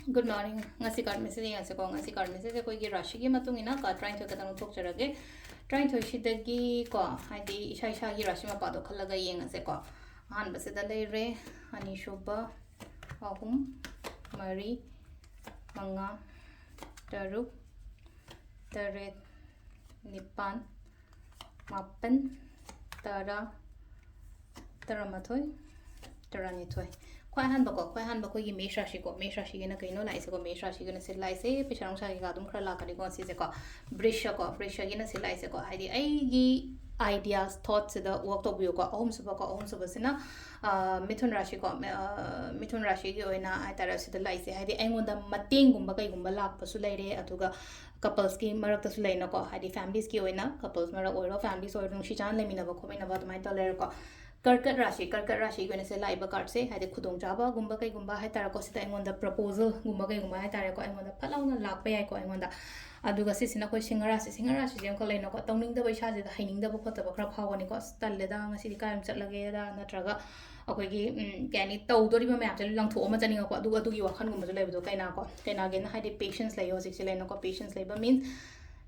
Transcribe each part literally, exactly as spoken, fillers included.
Good morning. ꯉꯁꯤ card message ꯌꯦꯡꯉꯁꯦꯀꯣ. ꯉꯁꯤ card message ꯑꯩꯈꯣꯏꯒꯤ ꯔꯥꯁꯤꯒꯤ ꯃꯇꯨꯡ ꯏꯟꯅ card ꯇꯔꯥꯅꯤꯊꯣꯏ ꯈꯛꯇꯪ ꯂꯧꯊꯣꯛꯆꯔꯒꯦ. ꯇꯔꯥꯅꯤꯊꯣꯏꯁꯤꯗꯒꯤꯀꯣ, ꯍꯥꯏꯗꯤ ꯏꯁꯥ ꯏꯁꯥꯒꯤ ꯔꯥꯁꯤ ꯃꯄꯥꯗꯣ ꯈꯜꯂꯒ ꯌꯦꯡꯉꯁꯦꯀꯣ. ꯑꯍꯥꯟꯕꯁꯤꯗ ꯂꯩꯔꯦ, ꯑꯅꯤꯁꯨꯕ, ꯑꯍꯨꯝ, ꯃꯔꯤ, ꯃꯉꯥ, ꯇꯔꯨꯛ, ꯇꯔꯦꯠ, ꯅꯤꯄꯥꯟ, ꯃꯥꯄꯟ, ꯇꯔꯥ, ꯇꯔꯥꯃꯥꯊꯣꯏ, ꯇꯔꯥꯅꯤꯊꯣꯏ꯫ ꯈ꯭ꯋꯥꯏ ꯑꯍꯥꯟꯕꯀꯣ, ꯈ꯭ꯋꯥꯏ ꯑꯍꯥꯟꯕ ꯑꯩꯈꯣꯏꯒꯤ ꯃꯦꯁ ꯔꯥꯁꯤꯀꯣ, ꯃꯦꯁ ꯔꯥꯁꯤꯒꯤꯅ ꯀꯩꯅꯣ ꯂꯥꯛꯏꯁꯦꯀꯣ, ꯃꯦꯁ ꯔꯥꯁꯤꯒꯤꯅ ꯁꯤ ꯂꯥꯛꯏꯁꯦ, ꯄꯩꯁꯥ ꯅꯨꯡꯁꯥ ꯀꯩꯀꯥ ꯑꯗꯨꯝ ꯈꯔ ꯂꯥꯛꯀꯅꯤꯀꯣ ꯁꯤꯁꯦꯀꯣ꯫ ꯕ꯭ꯔꯤꯁꯀꯣ, ꯕ꯭ꯔꯤꯁꯒꯤꯅ ꯁꯤ ꯂꯥꯛꯏꯁꯦꯀꯣ, ꯍꯥꯏꯗꯤ ꯑꯩꯒꯤ ideas, thoughtꯁꯤꯗ work ꯇꯧꯕꯤꯌꯨꯀꯣ꯫ ꯑꯍꯨꯝꯁꯨꯕꯀꯣ, ꯑꯍꯨꯝꯁꯨꯕꯁꯤꯅ, ꯑ, ꯃꯤꯊꯨꯟ ꯔꯥꯁꯤꯀꯣ, ꯃ-, ꯑ, ꯃꯤꯊꯨꯟ ꯔꯥꯁꯤꯒꯤ ꯑꯣꯏꯅ ꯍꯥꯏꯇꯥꯔꯦ, ꯁꯤꯗ ꯂꯥꯛꯏꯁꯦ, ꯍꯥꯏꯗꯤ ꯑꯩꯉꯣꯟꯗ ꯃꯇꯦꯡꯒꯨꯝꯕ ꯀꯩꯒꯨꯝꯕ ꯂꯥꯛꯄꯁꯨ ꯂꯩꯔꯦ, ꯑꯗꯨꯒ coupleꯁꯀꯤ ꯃꯔꯛꯇꯁꯨ ꯂꯩꯅꯀꯣ, ꯍꯥꯏꯗꯤ familiesꯀꯤ ꯑꯣꯏꯅ, couples ꯃꯔꯛ ꯑꯣꯏꯔꯣ, families ꯑꯣꯏꯔꯣ, ꯅꯨꯡꯁꯤ ꯆꯥꯟꯅꯅ ꯂꯩꯃꯤꯟꯅꯕ ꯈꯣꯠꯃꯤꯟꯅꯕ ꯑꯗꯨꯃꯥꯏꯅ ꯇꯧꯔ ꯂꯩꯔꯦꯀꯣ꯫ ꯀꯔꯀꯠ ꯔꯥꯁꯤ, ꯀꯔꯀꯠ ꯔꯥꯁꯤꯒꯤ ꯑꯣꯏꯅ ꯁꯤ ꯂꯥꯛꯏꯕ cardꯁꯦ, ꯍꯥꯏꯗꯤ ꯈꯨꯗꯣꯡꯆꯥꯕꯒꯨꯝꯕ ꯀꯩꯒꯨꯝꯕ ꯍꯥꯏꯇꯥꯔꯦꯀꯣ, ꯁꯤꯗ ꯑꯩꯉꯣꯟꯗ proposalꯒꯨꯝꯕ ꯀꯩꯒꯨꯝꯕ ꯍꯥꯏꯇꯥꯔꯦꯀꯣ, ꯑꯩꯉꯣꯟꯗ ꯐꯠ ꯂꯥꯎꯅ ꯂꯥꯛꯄ ꯌꯥꯏꯀꯣ ꯑꯩꯉꯣꯟꯗ꯫ ꯑꯗꯨꯒ ꯁꯤꯁꯤꯅ ꯑꯩꯈꯣꯏ ꯁꯤꯡꯍ ꯔꯥꯁꯤ, ꯁꯤꯡꯍ ꯔꯥꯁꯤꯁꯦ ꯑꯃꯈꯛ ꯂꯩꯅꯀꯣ, ꯇꯧꯅꯤꯡꯗꯕ, ꯏꯁꯥꯁꯤꯗ ꯍꯩꯅꯤꯡꯗꯕ ꯈꯣꯠꯇꯕ ꯈꯔ ꯐꯥꯎꯒꯅꯤꯀꯣ, "ꯑꯁ, ꯇꯜꯂꯦꯗ, ꯉꯁꯤꯗꯤ ꯀꯥꯏ ꯑꯃ ꯆꯠꯂꯒꯦꯗ", ꯅꯠꯇ꯭ꯔꯒ ꯑꯩꯈꯣꯏꯒꯤ, ꯎꯝ, ꯀꯩ ꯍꯥꯏꯅꯤ, ꯇꯧꯗꯣꯔꯤꯕ ꯃꯌꯥꯝꯁꯦ ꯂꯪꯊꯣꯛꯑꯝꯃ ꯆꯠꯅꯤꯡꯉꯛꯄ, ꯑꯗꯨ, ꯑꯗꯨꯒꯤ ꯋꯥꯈꯜꯒꯨꯝꯕꯁꯨ ꯂꯩꯕꯗꯣ ꯀꯩꯅꯥꯀꯣ, ꯀꯩꯅꯥꯒꯤꯅ ꯍꯥꯏꯗꯤ patience ꯂꯩꯌꯣ ꯍꯧꯖꯤꯛꯁꯦ ꯂꯩꯅꯀꯣ, patience ꯂꯩꯕ means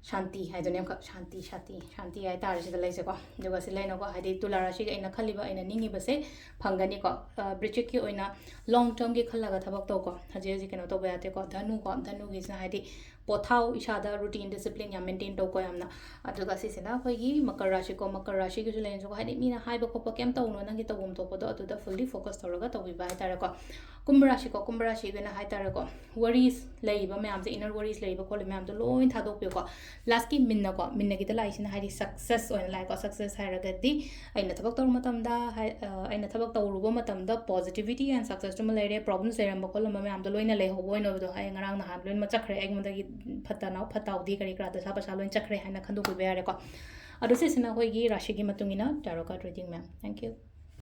ꯁꯥꯟꯇꯤ ꯍꯥꯏꯗꯨꯅꯦ ꯑꯃꯈꯛ, ꯁꯥꯟꯇꯤ, ꯁꯥꯟꯇꯤ, ꯁꯥꯟꯇꯤ ꯍꯥꯏꯇꯥꯔꯦ ꯁꯤꯗ ꯂꯩꯁꯦꯀꯣ꯫ ꯑꯗꯨꯒ ꯁꯤ ꯂꯩꯅꯀꯣ, ꯍꯥꯏꯗꯤ ꯇꯨꯂꯥ ꯔꯥꯁꯤꯒꯤ ꯑꯩꯅ ꯈꯜꯂꯤꯕ, ꯑꯩꯅ ꯅꯤꯡꯉꯤꯕꯁꯦ ꯐꯪꯒꯅꯤꯀꯣ꯫ ꯑ, ꯕ꯭ꯔꯤꯆꯤꯛꯀꯤ ꯑꯣꯏꯅ long termꯒꯤ ꯈꯜꯂꯒ ꯊꯕꯛ ꯇꯧꯀꯣ꯫ ꯍꯧꯖꯤꯛ ꯍꯧꯖꯤꯛ ꯀꯩꯅꯣ ꯇꯧꯕ ꯌꯥꯗꯦꯀꯣ, ꯙꯅꯨꯀꯣ, ꯙꯅꯨꯒꯤꯁꯤꯅ ꯍꯥꯏꯗꯤ ꯄꯣꯊꯥꯎ, ꯏꯁꯥꯗ routine discipline ꯌꯥꯝ maintain ꯇꯧꯀꯣ ꯌꯥꯝꯅ꯫ ꯑꯗꯨꯒ ꯁꯤꯁꯤꯅ ꯑꯩꯈꯣꯏꯒꯤ ꯃꯀꯔ ꯔꯥꯁꯤꯀꯣ, ꯃꯀꯔ ꯔꯥꯁꯤꯒꯤꯁꯨ ꯂꯩꯅꯁꯨꯀꯣ, ꯍꯥꯏꯗꯤ ꯃꯤꯅ ꯍꯥꯏꯕ ꯈꯣꯠꯄ ꯀꯩꯝ ꯇꯧꯅꯣ, ꯅꯪꯒꯤ ꯇꯧꯐꯝ ꯊꯣꯛꯄꯗꯣ ꯑꯗꯨꯗ fully focus ꯇꯧꯔꯒ ꯇꯧꯕꯤꯕ ꯍꯥꯏꯇꯥꯔꯦꯀꯣ꯫ ꯀꯨꯝꯚ ꯔꯥꯁꯤꯀꯣ, ꯀꯨꯝꯚ ꯔꯥꯁꯤꯒꯤꯅ ꯍꯥꯏꯇꯥꯔꯦꯀꯣ, worries ꯂꯩꯔꯤꯕ ꯃꯌꯥꯝꯁꯦ, inner worries ꯂꯩꯔꯤꯕ ꯈꯣꯠꯂꯤꯕ ꯃꯌꯥꯝꯗꯣ ꯂꯣꯏ ꯊꯥꯗꯣꯛꯄꯤꯌꯨꯀꯣ꯫ Lastꯀꯤ ꯃꯤꯟꯅꯀꯣ, ꯃꯤꯟꯅꯒꯤꯗ ꯂꯥꯛꯏꯁꯤꯅ ꯍꯥꯏꯗꯤ success ꯑꯣꯏꯅ ꯂꯥꯛꯑꯦꯀꯣ꯫ Success ꯍꯥꯏꯔꯒꯗꯤ ꯑꯩꯅ ꯊꯕꯛ ꯇꯧꯔꯨ ꯃꯇꯝꯗ, ꯍꯥꯏ-, ꯑ, ꯑꯩꯅ ꯊꯕꯛ ꯇꯧꯔꯨꯕ ꯃꯇꯝꯗ positivity and successꯇꯨꯃ ꯂꯩꯔꯦ, problems ꯂꯩꯔꯝꯕ ꯈꯣꯠꯂꯝꯕ ꯃꯌꯥꯝꯗꯣ ꯂꯣꯏꯅ ꯂꯩꯍꯧꯕ ꯑꯣꯏꯅ ꯑꯣꯏꯕꯗꯣ, ꯑꯩ ꯉꯔꯥꯡ ꯅꯍꯥꯟ ꯂꯣꯏꯅꯃꯛ ꯆꯠꯈ꯭ꯔꯦ, ꯑꯩꯉꯣꯟꯗꯒꯤ ꯐꯠꯇ ꯅꯥꯎ-, ꯐꯠꯇ ꯍꯥꯎꯗꯤ ꯀꯔꯤ ꯀꯔꯥ, ꯗꯁꯥ ꯄꯁꯥ ꯂꯣꯏꯅ ꯆꯠꯈ꯭ꯔꯦ ꯍꯥꯏꯅ ꯈꯟꯗꯣꯛꯄꯤꯕ ꯌꯥꯔꯦꯀꯣ꯫ ꯑꯗꯣ ꯁꯤꯁꯤꯅ ꯑꯩꯈꯣꯏꯒꯤ ꯔꯥꯁꯤꯒꯤ ꯃꯇꯨꯡ ꯏꯟꯅ tarot card reading, ma'am. Thank you.